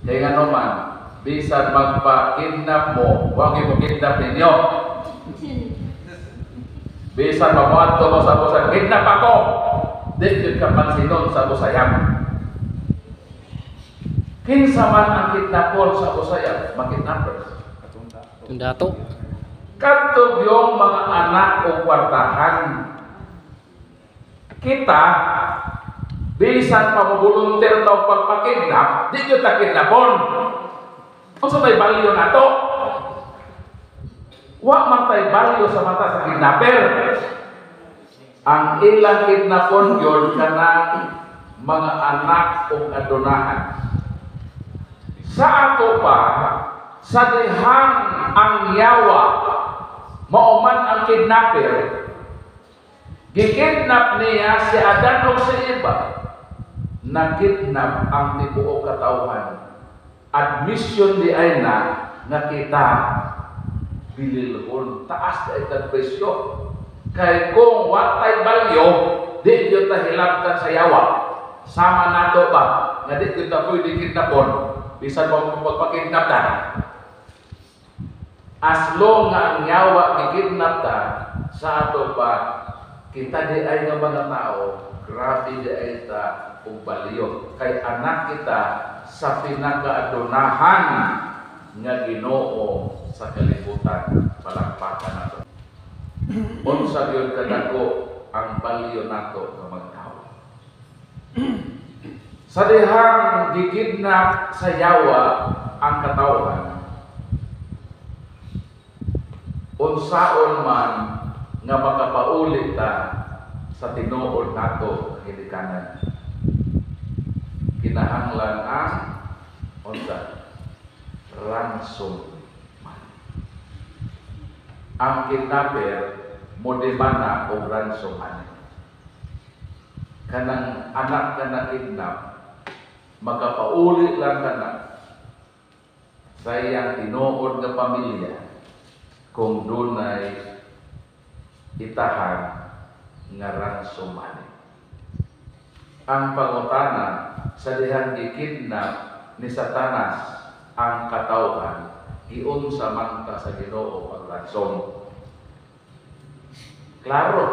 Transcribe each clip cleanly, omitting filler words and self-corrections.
Kaya nga naman, bisan magpa-kidnap mo, wa mo kidnap ninyo. Bisan mamuadto mo sa Abu Sayyaf, "Kidnap ako!" Di gyud ka pansinon sa Abu Sayyaf. Kinsa man ang kidnapon sa Abu Sayyaf, makidnappers? Yung dato. Kadto yung mga anak o kwartahan. Kita, bisan pa mo volunteer ta og pagpakidnap, di gyud ta kidnapon. Unsa may value nato? Wa man tay value sa mata sa kidnapper. Ang ilang kidnapon gyud kanang mga anak o adunahan. Sa ato pa, sa dihang ang yawa mao man ang kidnapper, gikidnap niya si Adan ug si Eva, nakidnap ang tibuok katawhan. Admission di ay na nga kita bililhon, taas na itang presyo. Kay kung wa tay value, di gyud ta hilabtan sa yawa. Sama nato ba nga di gyud ta pwede kidnapon bisan mo pagpakidnap ta. As long nga ang yawa gikidnap ta, sa ato pa, kita di ay nga mga tao, grabe di ay ta og value. Kay anak kita sa pinakaadunahan nga Ginoo sa kalibutan. Palakpakan nato. Unsa gyud kadako ang value nato nga mga tao. Sa dihang gikidnap sa yawa ang katawhan, unsaon man nga makapauli ta sa tinuod nato ginikanan? Kinahanglan ang unsa? Ransom money. Ang kidnapper mo demanda og ransom money. Kanang anak ka na kidnap, makapauli lang kana sa iyang tinuod nga pamilya kung dunay itahan nga ransom money. Ang pangutana, sa dihang gikidnap ni Satanas ang katawhan, giunsa man ta sa Ginoo pag-ransom? Klaro,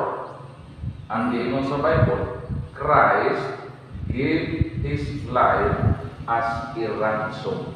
ang giingon sa Bible, Christ gave His life as a ransom.